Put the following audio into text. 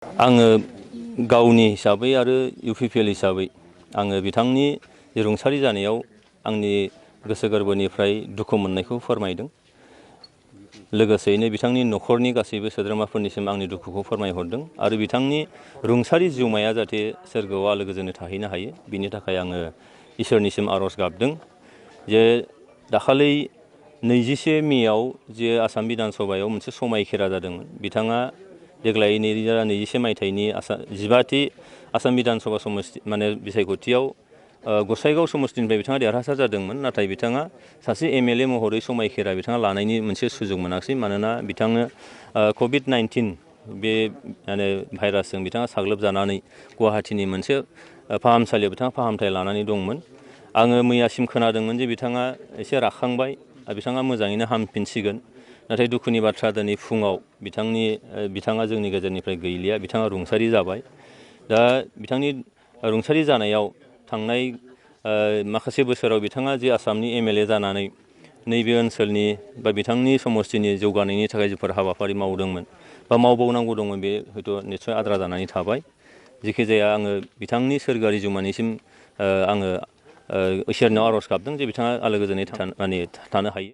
आङो गावनि हिसाबै आरो UPPL हिसाबै आङो बिथांनि रुंसारि जानायाव आंनि गोसो गोरबोनिफ्राय दुखु मोननायखौ फोरमायदों। लोगोसेयैनो बिथांनि न'खरनि गासैबो सोद्रोमाफोरनिसिम आंनि दुखुखौ फोरमायहरदों आरो बिथांनि रुंसारि जिउमाया जाहाथे सोरगोआव आलो गोजोनै थाहैनो हायो बिनि थाखाय आङो इसोरनिसिम आर'ज गाबदों जे दाखालि 21 मेआव जे आसाम बिधान सभायाव मोनसे समायखेरा जादोंमोन बिथाङा देग्लाय 2021 मायथाइनि 15थि आसाम बिधान सभा माने बिसायख'थियाव गसाइगाव समस्तिनिफ्राय बिथाङा देरहासार जादोंमोन नाथाय बिथाङा सासे MLA महरै समायखेरा बिथाङा लानायनि मोनसे सुजुग मोनाखिसै मानोना बिथांनो COVID-19 बे माने भाइरासजों बिथाङा साग्लोबजानानै गुवाहाटीनि मोनसे फाहामसालियाव बिथाङा फाहामथाय लानानै दंमोन। आङो मैयासिम खोनादोंमोन जे बिथाङा एसे राखांबाय बिथाङा मोजाङैनो हामफिनसिगोन। नाथाय दुखुनि बाथ्रा दिनै फुङाव बिथाङा जोंनि गेजेरनिफ्राय गैलिया बिथाङा रुंसारि जाबाय। दा बिथांनि रुंसारि जानायाव थांनाय माखासे बोसोराव बिथाङा जे आसामनि MLA जानानै नैबे ओनसोलनि बा बिथांनि समस्तिनि जौगानायनि थाखाय जिफोर हाबाफारि मावदोंमोन बा मावबावनांगौ दंमोन बे हयथ' निस्सय आद्रा जानानै थाबाय। जेखि जाया आङो बिथांनि सोरगोआरि जिउमानिसिम आङो इसोरनाव आर'ज गाबदों जे बिथाङा आलो गोजोनै थानो हायो।